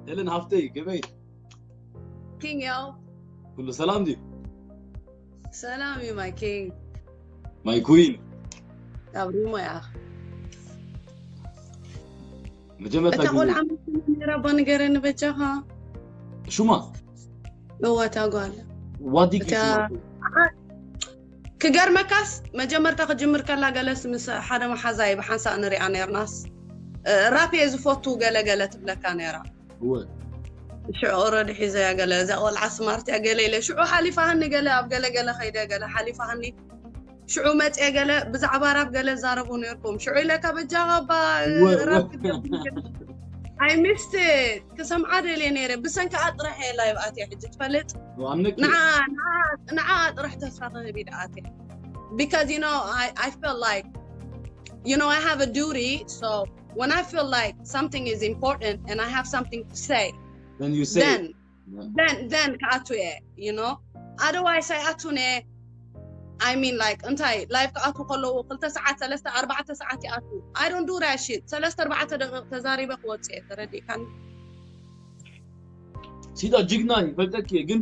ሄለን ሃፍተይ፣ ገበይ? ኪንግ ያው ኩሉ ሰላም ድዩ? ሰላም እዩ my king። My queen። ኣብሪሞ ያ መጀመርታ እታ ቆልዓ ነራ ባንገረ ንበጃኻ ሹማ እወታ ጓል ዋዲግ እታ ክገርመካስ መጀመርታ ክጅምር ከላ ገለስ ምስ ሓደ መሓዛይ ብሓንሳእ ንሪኣ ነርናስ ራፕ እየ ዝፈቱ ገለ ገለ ትብለካ ነራ። ሽዑ ኦረዲ ሒዘያ ገለ እዛ ቆልዓ ስማርት እያ ገለ ኢለ ሽዑ ሓሊፋሃኒ ገለ ኣብ ገለ ገለ ከይደ ገለ ሓሊፋሃኒ ሽዑ መፅየ ገለ ብዛዕባ ራፕ ገለ ዛረቡ ነርኩም ሽዑ ኢለካ በጃኻ ባ ራፕ I missed it ክሰምዓ ደልየ ነይረ ብሰንክኣ ጥራሕ እየ ላይቭ ኣትየ ሕጂ ትፈልጥ ንዓ ጥራሕ ተስፋ ክህብ ይድኣትየ because you know I, I feel like you know I have a duty so when I feel like something is important and I have something to say then you say then then then ክኣቱ እየ you know otherwise ኣይኣቱን እየ I mean like እንታይ ላይቭ ክኣቱ ከለዉ ክልተ ሰዓት ሰለስተ ኣርባዕተ ሰዓት ይኣቱ I don't do that shit ሰለስተ ኣርባዕተ ደቂቕ ተዛሪበ ክወፅእ እየ ተረዲእካኒ ሲዳ ጅግና ይፈልጠክ እየ ግን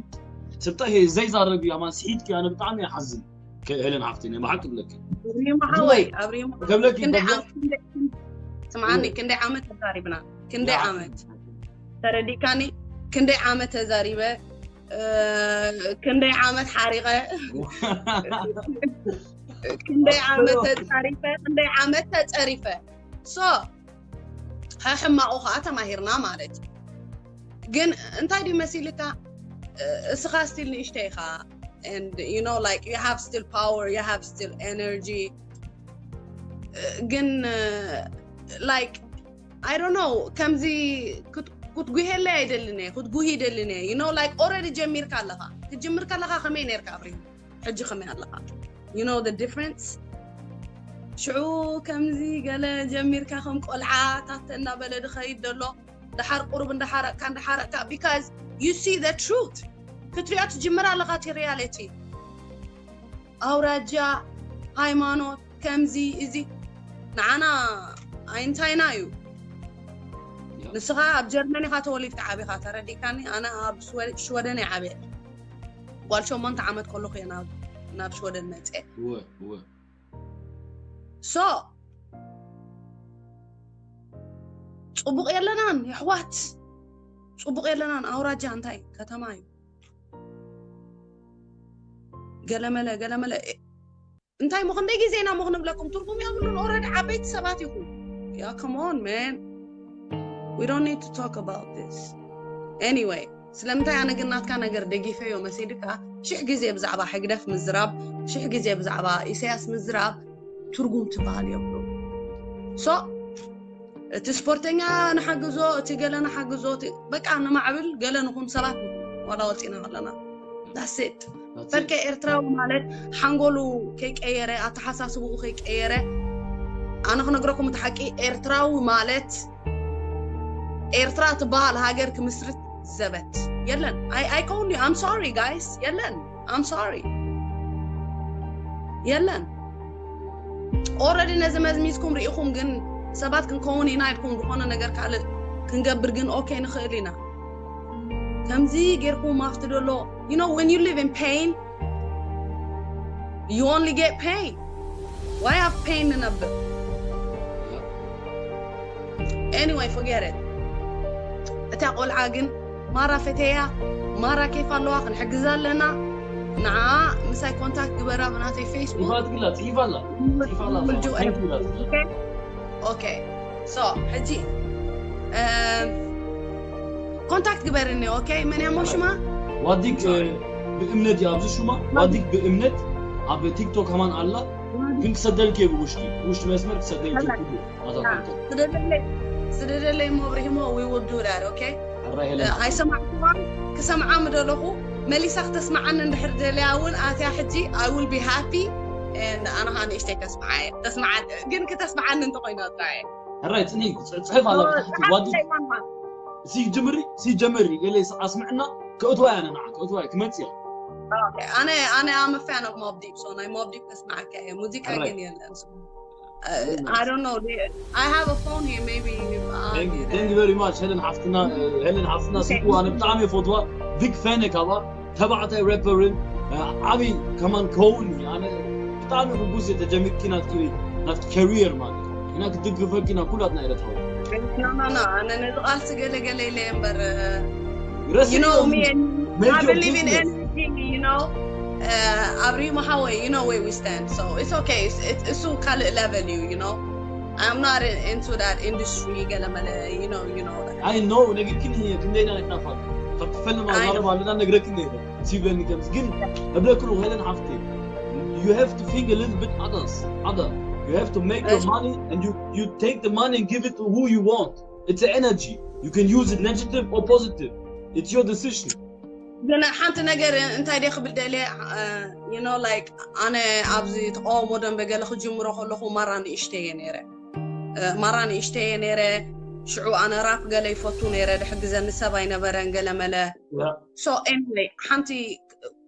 ስብጣ ዘይዛረብ እዩ ኣማን ስሒትክ ኣነ ብጣዕሚ ይሓዝን ሄለን ሓፍቲ ናይ ብሓቂ ብለክ ኣብሪሞ ሓወይ ኣብሪሞ ከብለክ ክንደይ ዓመት ስምዓኒ ክንደይ ዓመት ተዛሪብና ክንደይ ዓመት ተረዲካኒ ክንደይ ዓመት ተዛሪበ ክንደይ ዓመት ሓሪቐ ክንደይ ዓመት ተፃሪፈ ክንደይ ዓመት ተፀሪፈ so ሕማቑ ከዓ ተማሂርና ማለት እዩ ግን እንታይ ድዩ መሲልካ እስኻ still ንእሽተይ ኢኻ and you know like you have still power you have still energy ግን like I don't know ከምዚ ክትጉሄለይ ኣይደልን እየ ክትጉሂ ይደልን እየ you know like already ጀሚርካ ኣለኻ ክትጅምር ከለኻ ከመይ ነርካ ኣብሪሁ ሕጂ ከመይ ኣለኻ you know the difference ሽዑ ከምዚ ገለ ጀሚርካ ከም ቆልዓ ታተ እናበለ ድኸይድ ዘሎ ድሓር ቁሩብ እንዳሓረቅካ እንዳሓረቅካ because you see the truth ክትሪኦ ትጅምር ኣለኻ እቲ reality ኣውራጃ ሃይማኖት ከምዚ እዚ ንዓና ኣይንታይና እዩ ንስኻ ኣብ ጀርመን ኢኻ ተወሊድካ ዓቢኻ ተረዲእካኒ ኣነ ኣብ ሽወደን እየ ዓብየ ጓል ሸሞንተ ዓመት ከለኹ እየ ናብ ሽወደን መፅየ so ፅቡቕ የለናን የሕዋት ፅቡቕ የለናን ኣውራጃ እንታይ ከተማ እዩ ገለመለ ገለመለ እንታይ ሞ ክንደይ ግዜ ኢና ሞ ክንብለኩም ትርጉም የብሉን already ዓበይቲ ሰባት ኢኹም yeah come on man we don't need to talk about this anyway ስለምንታይ ኣነ ግን ናትካ ነገር ደጊፈዮ መሲልካ ሽሕ ግዜ ብዛዕባ ሕግደፍ ምዝራብ ሽሕ ግዜ ብዛዕባ ኢሳያስ ምዝራብ ትርጉም ትበሃል የብሉ so እቲ ስፖርተኛ ንሓግዞ እቲ ገለ ንሓግዞ በቃ ንማዕብል ገለ ንኹን ሰባት ዋላ ወፂና ከለና that's it ፈርከ ኤርትራዊ ማለት ሓንጎሉ ከይቀየረ ኣተሓሳስብኡ ከይቀየረ ኣነ ክነግረኩም እቲ ሓቂ ኤርትራዊ ማለት ኤርትራ ትበሃል ሃገር ክምስርት ዘበት የለን ኣይከውን I'm sorry guys የለን I'm sorry የለን already ነዚ መዝሚዝኩም ርኢኹም ግን ሰባት ክንከውን ኢና ኢልኩም ዝኾነ ነገር ካልእ ክንገብር ግን okay ንኽእል ኢና ከምዚ ጌርኩም ኣብቲ ደሎ you know when you live in pain you only get pain why have pain ንነብር anyway forget it እታ ቆልዓ ግን ማራ ፈተያ ማራ ኬፍ ኣለዋ ክንሕግዛ ኣለና ንዓ ምሳይ ኮንታክት ግበራ ብናተይ ፌስቡክ ጽሒፋትግላ ጽሒፋላ ጽሒፋላ ምርጅኡ Thank you ላ ጽሒፋ። okay so ሕጂ ኮንታክት ግበርኒ okay መን ያሞ ሽማ ዋዲግ ብእምነት እዩ ኣብዚ ሹማ ዋዲግ ብእምነት ኣብ ቲክቶክ ከማን ኣላ ግን ክሰደልክ እየ ብውሽጢ ውሽጢ መስመር ክሰደልክ እየ ኩሉ ናታትክቶ ስደደለይ ስደደለይ ሞ ኣብርሂሞ we will do that okay ሕራይ ሄለን ኣይሰማዕኩዋ ክሰምዓ ምደለኹ መሊሳ ክተስምዓኒ እንድሕር ደልያ እውን ኣትያ ሕጂ I will be happy and ኣነ ከዓ ንእሽተይ ከስምዓ እየ ተስምዓኒ ግን ክተስምዓኒ እንተኮይና ጥራየ ሕራይ ፅኒ ፅሕፍ ኣላ ብታሕቲ ዋዲግ ሲ ጅምሪ ሲ ጀምሪ ገለ ኣስምዕና ከእትዋ እያ ነንዓ ከእትዋ እያ ክመፅእ እያ ኣነ ኣነ I'm a fan of Mobb Deep so ናይ Mobb Deep ከስምዓካ እየ ሙዚቃ ሕራይ። ግን የለን I don't know. They, I have a phone here. Maybe. Uh, Thank you, thank you very much. ሄለን ሓፍትና ሄለን ሓፍትና ስቁ ኣነ ብጣዕሚ እየ ፈትዋ። Big fan እየ ካባ። ተባዕታይ ራፐርን ዓብይ ከማን ከውን ኣነ ብጣዕሚ ሕጉስ እየ። ተጀሚርኪ ናትኪ ናትኪ career ማለት ኢና ክድግፈኪ ናብ ኩላትና ኤረትራዊ። No, no, no. ኣነ ነዚ ቃልሲ ገለ ገለ ኢለ እምበር ረሲ you know me and I Major believe in business. Anything, you know. Uh, ኣብሪማ ሓወይ, you know where we stand, so it's okay. It's, it's እሱ ካልእ level እዩ, you know. I'm not in, into that industry ገለ መለ, you know, you know that. I know ነግርክን እየ ክንደይና ንሕናፋል ካብ ትፈልም I know. ኣዛረባ ኣለና ነግረክን እየ ሲብለኒ ከምዚ ግን እብለክሉ ሄለን ሓፍቲ you have to think a little bit others other you have to make your Yes. money and you you take the money and give it to who you want. It's an energy. You can use it negative or positive. It's your decision. ግን ሓንቲ ነገር እንታይ ደ ክብል ደልየ, you know, like ኣነ ኣብዚ ተቃውሞ ደንበ ገለ ክጅምሮ ከለኹ ማራ ንእሽተየ ነይረ። ማራ ንእሽተየ ነይረ። ሽዑ ኣነ ራፕ ገለ ይፈቱ ነይረ፣ ድሕግዘኒ ሰብ ኣይነበረን ገለ መለ። So anyway ሓንቲ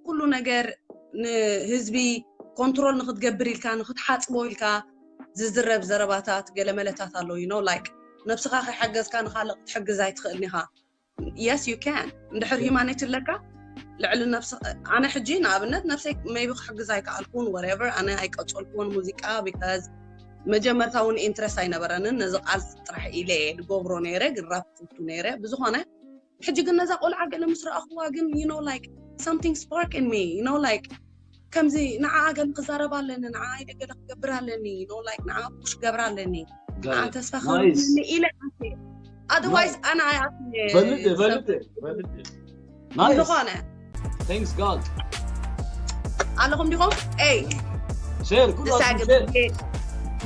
ኩሉ ነገር ንህዝቢ ኮንትሮል ንክትገብር ኢልካ ንክትሓፅቦ ኢልካ ዝዝረብ ዘረባታት ገለ መለታት ኣለዉ። You know, like ነብስኻ ከይሓገዝካ ንካልእ ክትሕግዝ ኣይትኽእልን ኢኻ። Yes, you can. እንድሕር humanity ኣለካ ልዕሊ ነብስ ኣነ ሕጂ ንኣብነት ነብሰይ maybe ክሕግዝ ኣይከኣልኩን whatever ኣነ ኣይቀጸልኩን ሙዚቃ because መጀመርታ እውን interest ኣይነበረንን። ነዚ ቃል ጥራሕ ኢለ እየ ዝገብሮ ነይረ፣ ግን ራፕ ፍቱ ነይረ። ብዝኾነ ሕጂ ግን ነዛ ቆልዓ ገለ ምስ ረኣኽዋ ግን you know, like something spark in me, you know, like ከምዚ ንዓ ገለ ክዛረብ ኣለኒ፣ ንዓ ኢለ ገለ ክገብር ኣለኒ፣ you know, like ንዓ ፑሽ ክገብር ኣለኒ፣ ንዓ ተስፋ ክህበኒ ኢለ ኣትየ። Otherwise ኣነ ኣይኣትየ ፈልጥ ሰብ ፈልጥ ፈልጥ Nice. ዝኾነ Thanks God. ኣለኹም ዲኹም? Hey, Share. ኩሉ this I ኣትኩም can share. begin,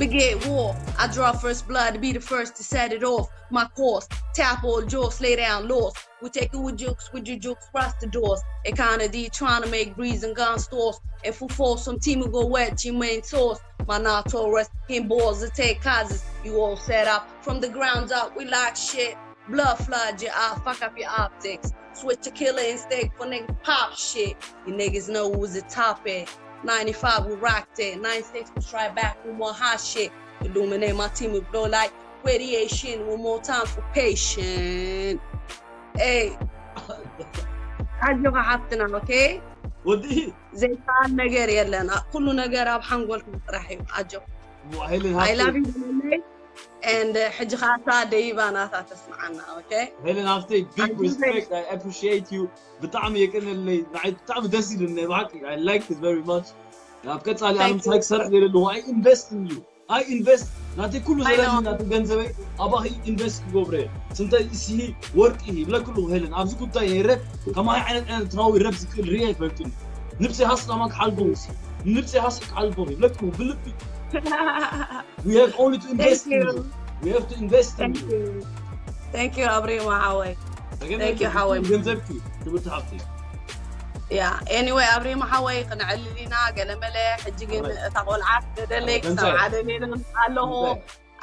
begin war. I draw first blood, be the first to set it off. My course, tap all jaws, lay down laws. We take it with jukes, with your jukes, cross the doors. Economy trying to make breeze and gun stores. If we fall, some team will go wet, your main source. My Taurus, him balls to take causes. You all set up from the ground up. We like shit. Blood flood your eye, fuck up your optics. Switch to killer instinct for niggas pop shit. You niggas know who's the top at. ninety-five, we rocked it. ninety-six, we strike back with more hot shit. Illuminate my team with glow like radiation. One more time for patient. Hey. ኣጆኻ ሓፍትና okay? ወዲ ዘይከኣል ነገር የለን። ኩሉ ነገር ኣብ ሓንጎልኩም ጥራሕ እዩ። ኣጆ ሄለን I love ሃብቲ you ብለለይ and ሕጂ ከዓ እታ ደይባ ናታ ተስምዓና okay? ሄለን ሃብተይ big ኣጆኻ። Respect. I appreciate you. ብጣዕሚ የቀነለይ ንዓይ ብጣዕሚ ደስ ኢሉኒ ናይ ብሓቂ I like it very much. ኣብ ቀጻሊ ኣነ Thank ምሳይ ክሰርሕ ደለ ኣለኹ I invest in you. I invest ናተይ ኩሉ I know. ዘለኒ ናተይ ገንዘበይ ኣባኺ invest ክገብረ እየ። ስንተይ እሲ ወርቂ ይብለክሉ ሄለን ኣብዚ ጉዳይ ናይ ረብ ከማይ ዓይነት ኤርትራዊ ረብ ዝክእል ርየ ኣይፈልጥን። ንብሰይ ሃስላማ ክሓልቦ ንብሰይ ሃስ ክሓልቦ ይብለክሉ ብልቢ We have only to invest Thank in you. you. We have to invest in Thank you. you. Thank you ኣብሪማ ሓወይ። ተገናኝ Thank you ሓወይ። ገንዘብኪ ክብርቲ ሃብቲ Yeah, anyway ኣብሪማ ሓወይ ክንዕልል ኢና ገለ መለ። ሕጂ ግን Alright. እታ ቆልዓ ደለይ ገንዘብ። ክሰምዓ ደልየ ኣለኹ። ገንዘብ።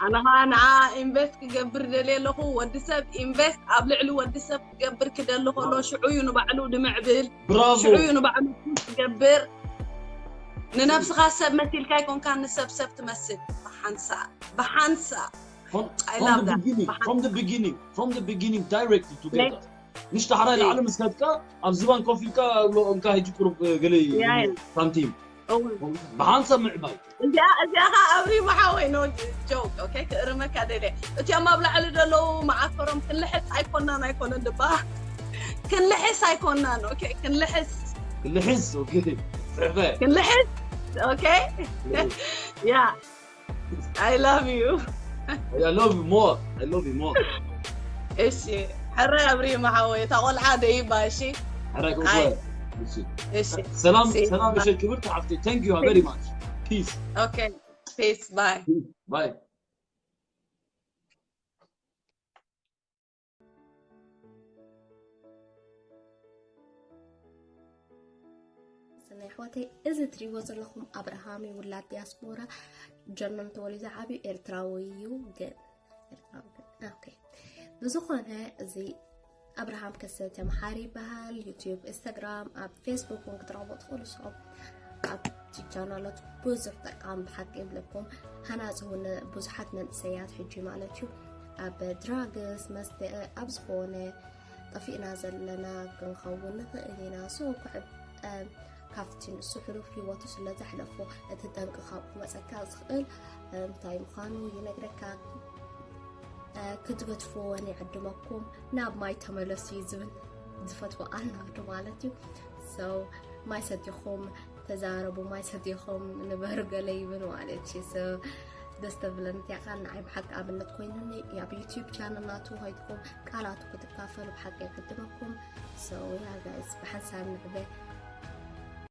ኣነ ከዓ ንዓ ኢንቨስት ክገብር ደልየ ኣለኹ። ወዲ ሰብ ኢንቨስት ኣብ ልዕሊ ወዲ ሰብ ክገብር ክደሊ ከሎ ሽዑ እዩ ንባዕሉ ድምዕብል፣ ብራቮ ሽዑ እዩ ንባዕሉ ፑሽ ክገብር። ንነብስኻ ሰብ መሲልካ ኣይኮንካ ንሰብ ሰብ ትመስል። ብሓንሳ ብሓንሳ From, I from love the that. beginning, from the beginning, from the beginning, directly together. ምሽ ዳሕራይ ላዕሊ ምስ ከድካ ኣብ ዝባን ኮፍ ኢልካ እንካ ሕጂ ቁሩብ ገለ Yeah, yeah. ሳንቲም እወ። ብሓንሳብ ምዕባይ እዚኣ እዚኣ ኸዓ ኣብሪማ ሓወይ no joke okay ክእርመካ ደልየ እቲኦም ኣብ ላዕሊ ዘለዉ መዓኮሮም ክንልሕስ ኣይኮናን ኣይኮነን ድባ ክንልሕስ ኣይኮናን okay ክንልሕስ ክልሕስ okay ጽሕፈ ክንልሕስ okay yeah I love you I love you more. I love you more. እሺ ሕራይ ኣብሪማ ሓወይ እታ ቆልዓ ደይባ እሺ ሕራይ ኣይ። እሺ እሺ ሰላም See you. ሰላም እሺ ክብርቲ ሓፍቲ thank you very much. Peace. okay peace bye Bye. ሰናይ ኣሕዋተይ እዚ ትሪእዎ ዘለኹም ኣብርሃም እዩ ውላድ ዲያስፖራ ጀርመን ተወሊዱ ዓብዩ ኤርትራዊ እዩ ግን ኤርትራዊ ግን okay ብዝኾነ እዚ ኣብርሃም ከሰተ መሓሪ ይበሃል ዩቲዩብ ኢንስታግራም ኣብ ፌስቡክ እውን ክትረኽቦ ትኽእሉ ንስኹም ኣብቲ ቻናላት ብዙሕ ጠቃሚ ብሓቂ ይብለኩም ሃናፂ እውን ብዙሓት መንእሰያት ሕጂ ማለት እዩ ኣብ ድራግስ መስተ ኣብ ዝኾነ ጠፊእና ዘለና ክንኸውን ንኽእል ኢና። So ካብቲ ንሱ ሕሉፍ ህይወቱ ስለ ዘሕለፎ እቲ ጠንቂ ካብኡ ክመፀካ ዝኽእል እንታይ ምዃኑ ይነግረካ። ክትገድፍዎን ይዕድመኩም። ናብ ማይ ተመለሱ እዩ ዝብል ዝፈትዎ ኣርናልዶ ማለት እዩ። So ማይ ሰቲኹም ተዛረቡ፣ ማይ ሰቲኹም ንበሩ ገለ ይብል ማለት እዩ። So ደስ ተብለኒ እቲኣ ቃል ንዓይ ብሓቂ ኣብነት ኮይኑኒ። ኣብ ዩቲዩብ ቻነል ናቱ ከይድኩም ቃላቱ ክትካፈሉ ብሓቂ ይዕድመኩም። So yeah guys ብሓንሳብ ንዕበ።